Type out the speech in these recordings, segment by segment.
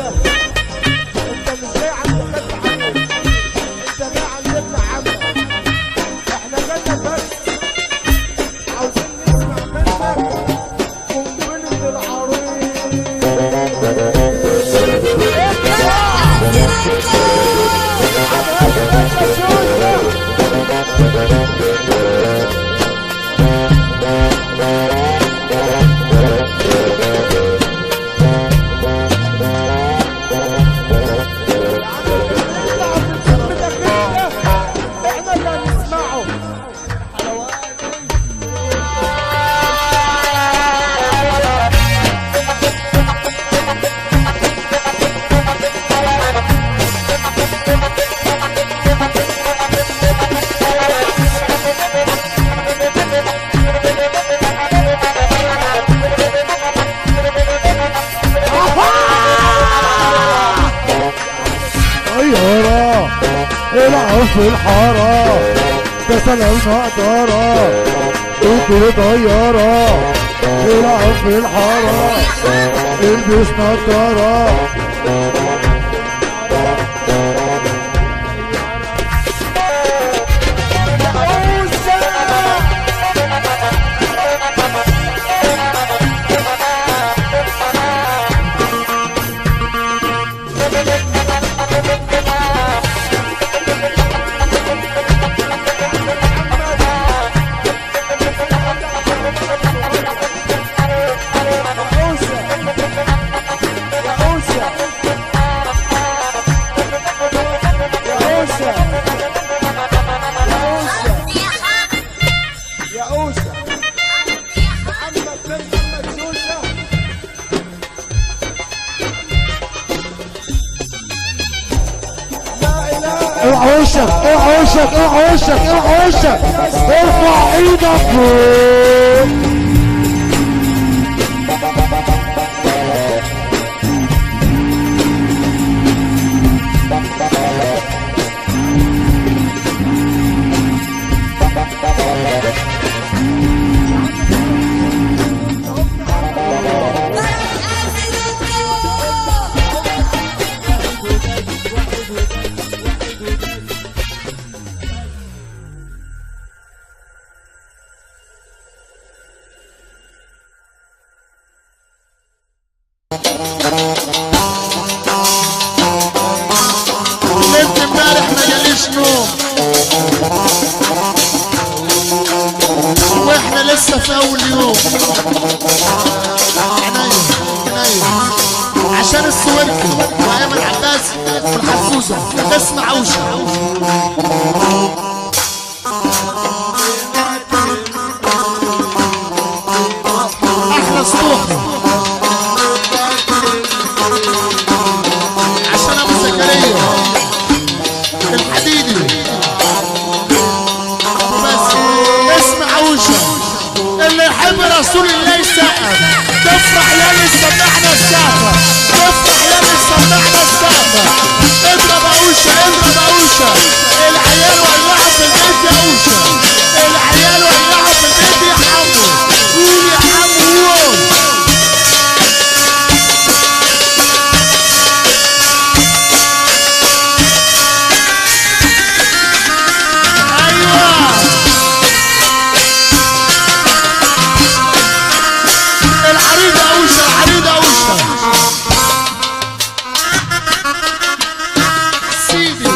انت مش جاي عند خالد عمك، انت جاي عند ابن عمك. احنا جالنا فاكس، عاوزين نسمع منك قنبلة العريس. احنا اللي هنسمعه. طيارة العب في الحارة، ده سلام مقدرة وكل طيارة. العب في الحارة، البس نضارة. يا أوسة، محمد بن محمد سوسة. لا إله. اوعى وشك، اوعى وشك، اوعى وشك، اوعى وشك، ارفع ايدك فوق. نمت امبارح ما جاليش نوم، واحنا لسه في اول يوم. عينيا عينيا عشان السويركي وايمن عباس والحسوسه. اسمع عوشه. احلى سطوحي عشان ابو زكريا الحديدي ابو باسم. اسمع عوشه، اللي يحب رسول الله يسقف. تفرح يا اللي سمعنا السقفه، تفرح يا اللي سمعنا السقفه. اضرب عوشه، اضرب عوشه، العيال ولعوا في البيت يا عوشه، العيال ولعوا في البيت يا حمو. قول يا حمو قول. ايوه العريضة أوشة، العريضة أوشة سيدي.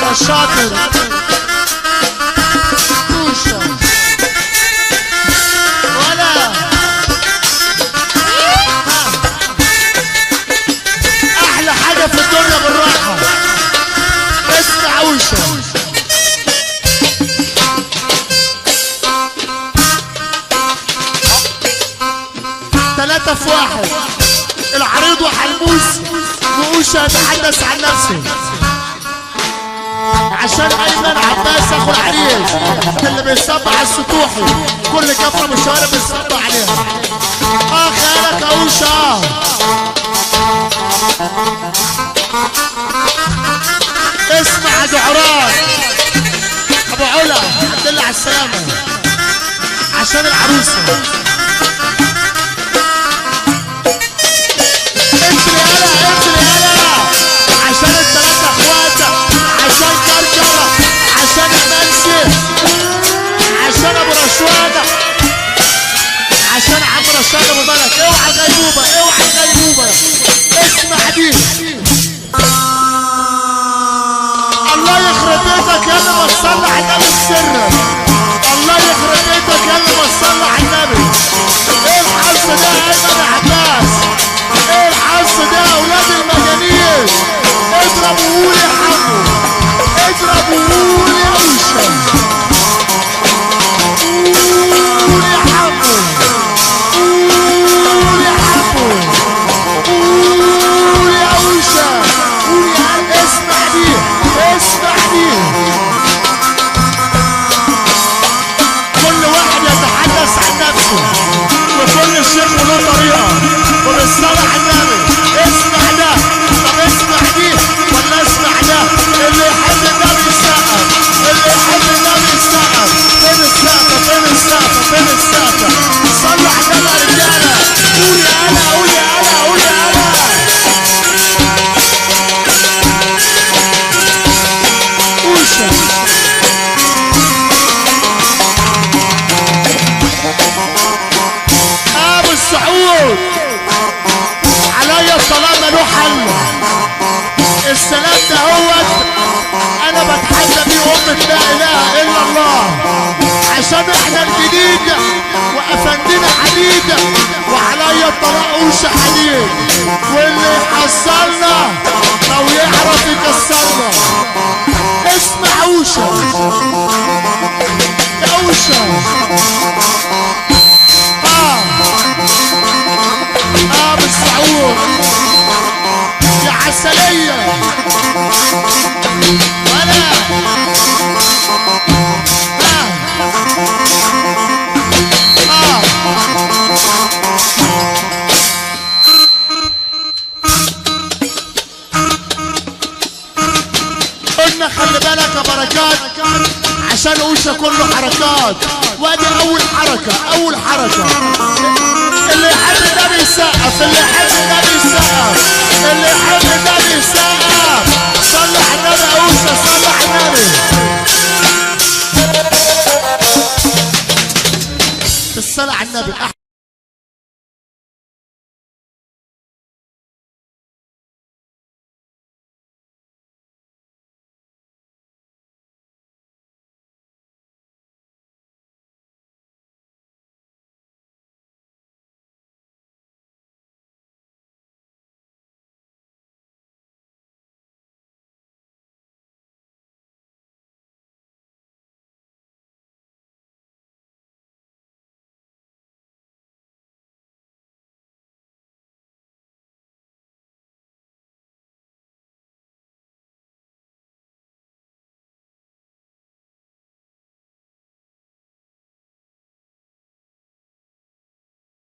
يا شاطر أوشة ولا أحلى حاجة في الدنيا بالراحة. اسمع أوشة. ثلاثة في واحد، العريض وحلموس وأوشة يتحدث عن نفسه. عشان أيمن عباس أخو العريس اللي بيصب على السطوحي، كل كفرة من الشوارع بيصب عليها. خيالك يا أوشة. اسمع يا جعران أبو علا، الحمد لله على السلامة. عشان العروسة. عشان ابو ملك. اوعى الغيبوبه، اوعى الغيبوبه. اسمع دي، الله يخرب بيتك يا اللي ما تصلي على النبي بسرك. الله يخرب بيتك يا اللي ما تصلي على النبي. ايه الحظ ده يا ايمن يا عباس؟ ايه الحظ ده يا اولاد المجانين؟ اضرب وقول يا حمو، اضرب وقول يا وشه، قول يا حمو، قول يا حمو، قول يا وشه، قول يا. اسمع دي، اسمع دي. كل واحد يتحدث عن نفسه، وكل شيخ له طريقه، وبالصلاة على النبي. اسمع ده، طب اسمع دي ولا اسمع ده؟ اللي يحب النبي يسقف، اللي يحب النبي يسقف. فين السقفه؟ فين السقفه؟ فين السقفه؟ صلوا على النبي يا رجاله. قول يا انا، قول يا انا، قول يا انا. اوشا ابو السعود، عليا الطلاق ملوح حل. السلام ده هوت انا بتحدى بيه امة لا اله الا الله، عشان احنا الجديد وافندنا حديد، وعليا الطلاق وش حديد، واللي يحصلنا لو يعرف يكسرنا. اسمع اوشا يا اوشا. ابو السعود يا عسلية، ولا قلنا خلي بالك يا بركات، عشان اوشا كله حركات. وادي اول حركة، اول حركة. اللي يحب النبي يسقف، اللي يحب النبي يسقف، اللي يحب النبي يسقف. صلي على النبي يا اوشا، صلي على النبي. بالصلاة على النبي.